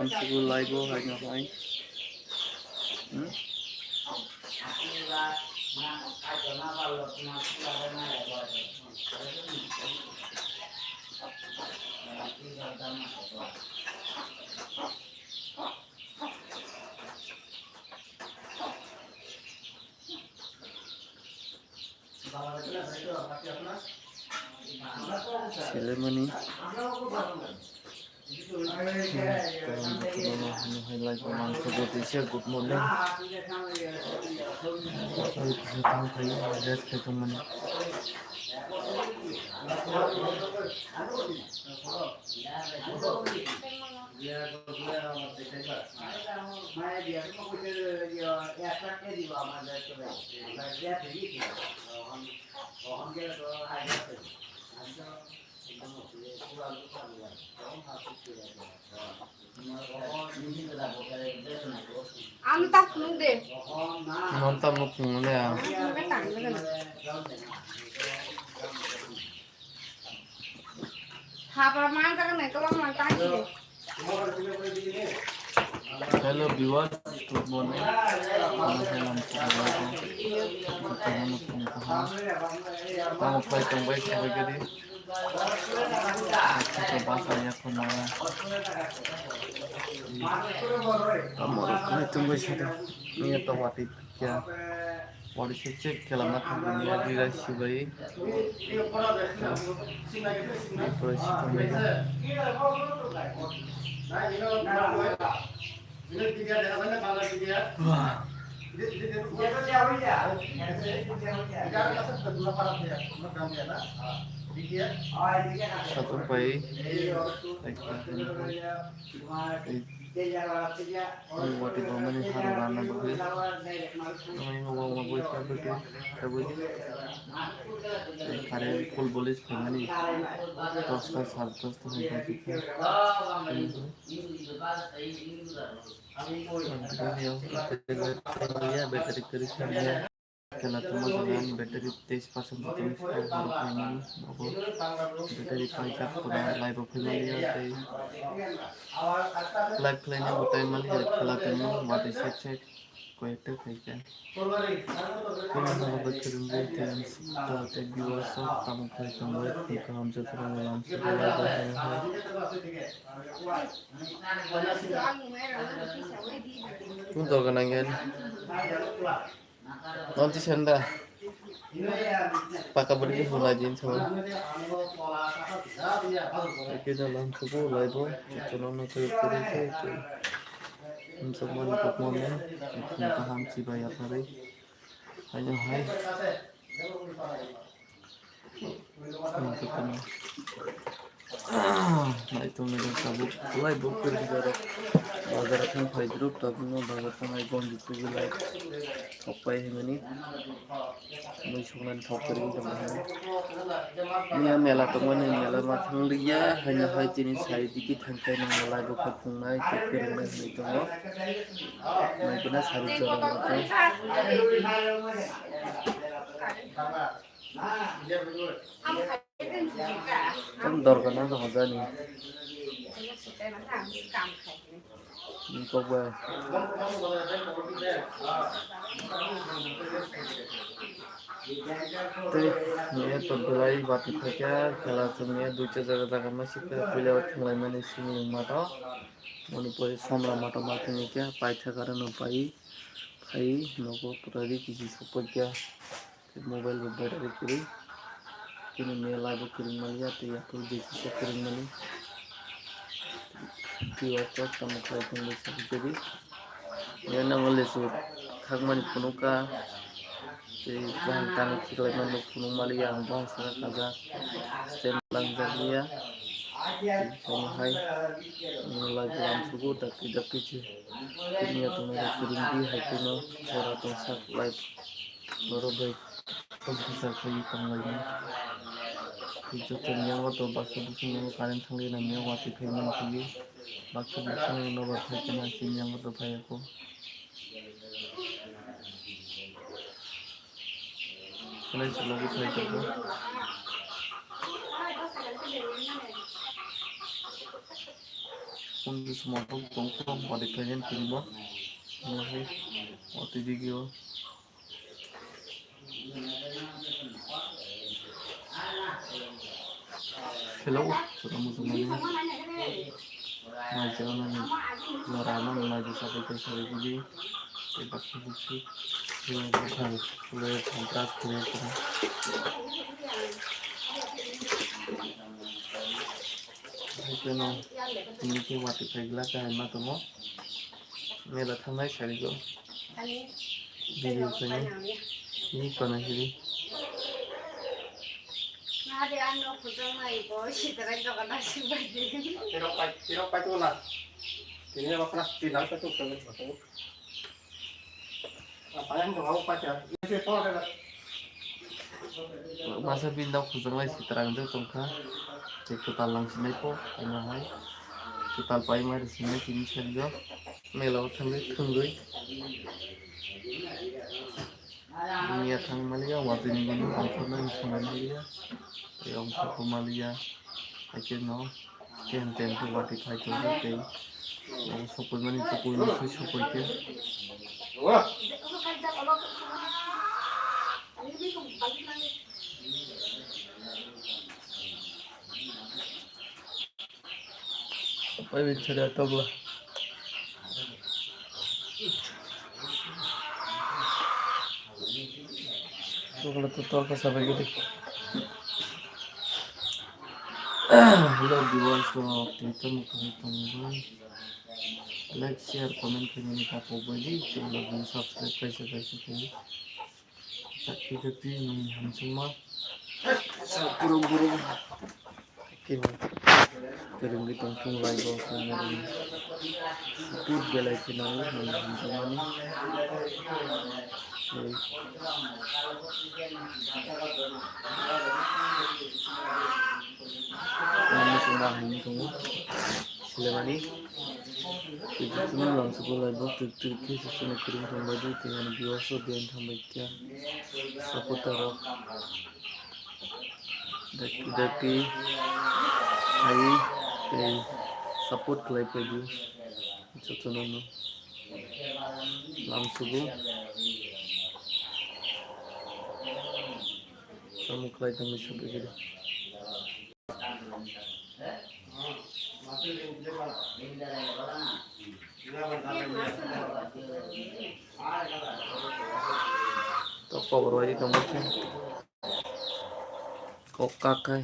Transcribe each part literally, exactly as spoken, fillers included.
Amsugu live o haino hai. Hmm? Selemani. Good morning. Rest khaitongmani. Ano ta phunuk de. Ano ta phunuk de. Ano ta phunuk de. Hello viewers, good morning. Ano hai lam saka lago. Ano phunuk kaham. Tamo khlai tongbai khlai gadi. Basa ya khuna. Tamo khlai tongbai saka. Ni to wati. Kya? Wari se check khelama thangmani ya dira sibai. Ni pore si thangmani. Wah. Satung pai. Wati bomani haro rana bagwi. Nangni wngma bui kha bwtwi kha bui. Kare full bolis phaimani. Dosta sare dosta hai kha. Battery kwrwi kha. Kela tongma jaga ni battery teis percent tong kha, borok phaimani nogo battery paijak pura live o phaimani ya tei live khlaina bo time mani ya kela tongma watwi sek sek koyekta khaikha. Kunu nogo bai kwrwngwi tei ang sukha tei viewers rok tamo khlai tongbai tei kaham jotono lam sukha live o phaimani. Kunu doga nangya. Nanti senda. Paka beri ke hulai din so. Oke, dalam suku live o. Channel no klik klik ke. Untuk mana kok mana? Itu kaham si bayar hari. Hanya hai. Naitok naitok tabuk live o kwrwng jorok bazar thang phaidrop tabukno bazar thangnai gonji tubui live thokpai hinmani mui songnani thok kwrwngwi tongkha hinwi. Miya mela tongmani mela ma thangliya haino hai chini sari digi thangkhe nangma live o khe phungnai tei kwrwngnai hinwi tongo. Naikhe na sari jorok rok khe. Tam dorkar na to hojani. Ni kok bai. Tei ni to belai bati phaikha khela chwngya duita jaga jaga ma sikha puila o thwnglaimani simi mato. Moni pore somla mato ma tini khe paitha karano pai phai nogo pura ri kisi sokpakya. Mobile bo battery kwrwi. Chini mela bo kwrwng maliya tei yapharwi je kisa kwrwng mani. Tei o kok tamo khlai tongwi sakhe kwrwi. Yang nango lesu khakmani phunukha. Tei buphang tangwi khiklaimani phunuk maliya ang buphang saka kajak. Stand langjak liya. Tei omo hai live lam sugo dakti dakti se. Tini ya tongmani kwrwngwi hai kheno jora tongsak live. Borok bai tongthoksa khlaiwi tonglainai. Tei joto ni yango to baksa bwswk yango current thangwi nangya watwi phai mani thangwi. Baksa bwswk nobar phai kheno chini yango to phaiya kho. Belai chwla bwthai tongo. Sumok tongkho body present kiribo. Omo hai o twi video. Hello, chwla muchungmani. Mai chwla mani. Jora mani mai chwla sabai khe sabai gidi. Tei baksa buksi. Tei bukhang. Tei bukhang tras tei bukhang. Hai khe no. Tini khe watwi phai glak khe hai ma tongo. Mela thangnai sari go. Video khainai. Ni kona hiri. Tirok pai, tirok pai tu na. Tini apa kena tirok pai tu kena. Masa bini dok khujak lai sitra wngjak tongkha. Tei kwtal nang sinai po, ano hai. Kwtal pai ma rw sinai tini sari go. Mela o thangwi thwngwi. Dunia thang maliya, watwi ni gini ongkhornai ni swnam maliya. Tei ongkhor po maliya. Hakhe no. Ken ten tu wati phai tong khe tei. Abo sokoi mani tukui ni sui sokoi khe. Oi bichara tokla. Tokla to tokla sabai gidi. Hello viewers, so twitter mo kami tong. Like, share, comment khaimani ta pogbai di. Tei vlog ni subscribe kaisa kaisa khe. Chakti chakti nung hamsungma. Sa puro puro. Khe kwrwngwi tongthung lai bo khe nang. Support belai khe nango nung hamsungmani. Tei Ang muchungma hai wngwi tongo. Silemani. Tei jotono lamsukgo lai bo twk twk khe jotono kwrwng tongbai di tei ani viewers rok biyang thangbai khe supporter rok dakti dakti hai tei support khlai phaidi jotono no lamsukgo. Tamo khlai tongwi sabai khe. Tok kobor bai tongma khe. Kok kak khai.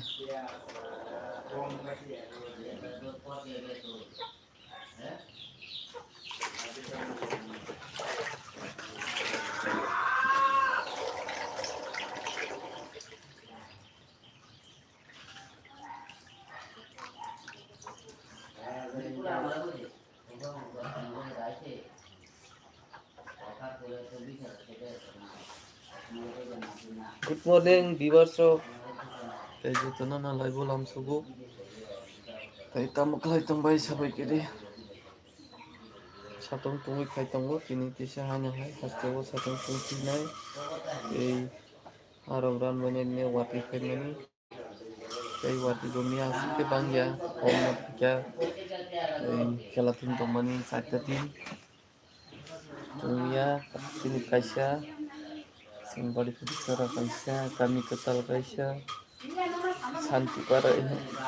Good morning, viewers rok. Tei jotono no live o lamsugo. Tei tamo khlai tongbai sabai khe de. Satung tungwi phai tongo, tini kisa haino hai, hasteo satung tungwi nai. Tei arom ran mani ne watwi phai mani. Tei watwi bo miya aswk khe bangya, kok no thikya, tei khela team tongmani charta team. Chwngya, chini kaisa, chini bari phuti sara kaisa, kami kwtal kaisa, Santipara,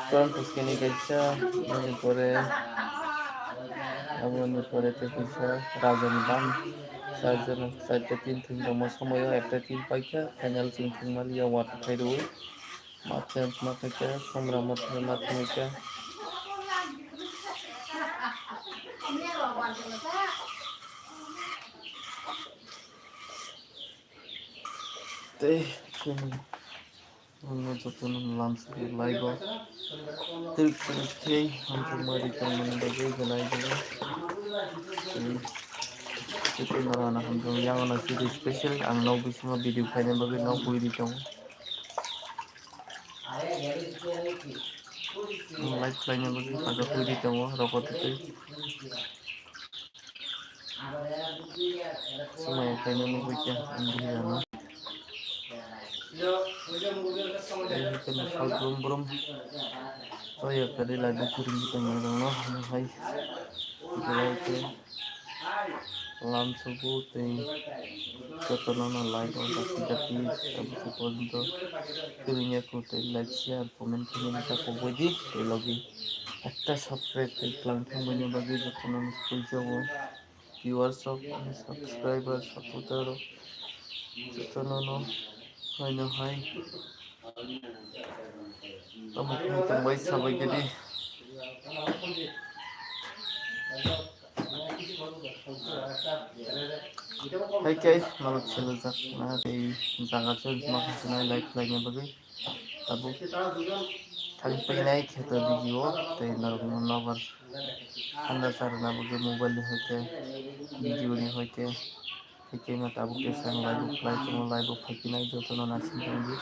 Puran Puskini kaisa, aboni pore, aboni pore tei kaisa Rajani bang, charjon, charta team thwng tongma somoio ekta team paikha, final chwng thwngmaliya, watwi phai rwo. Matwng matwng khe somra matwng matwng khe. Tei chini jotono lamsukwi live o twk twk khe hamjakma ri tongmani bagwi belai belai. Tei jotono rana hamjakma yang no sidi special ang nok bisingo video khaina bagwi nok bui ri tongo. Live khlaina bagwi paja puri tongo, rokotwi twi. Swmai khlaina bagwi khe ang bihirano. Tei hwnkhe no sal brum brum. Soya kari lai bo kiring kiring mai rong no hai hai. Belai ke lam subu tei jotono no like o dati dati abisi porjonto kiring ya ko tei like share comment khaimani ta koboi di tei logi ekta subscribe tei klang thangmani bagwi jotono no school jago. Viewers rok, subscriber, supporter rok jotono no haino hai. Tamo khe tong bai sabai gidi. Hai kai malok selo jak na tei jaga se ma khe nai like like na bagwi. Tabuk thang painai khe to video tei norok no nobar handa charwna bagwi mobile ni hoite video ni hoite. Tei khe ma tabuk khe sang live bo khlai tongo, live bo phai phinai jotono naising tongdi.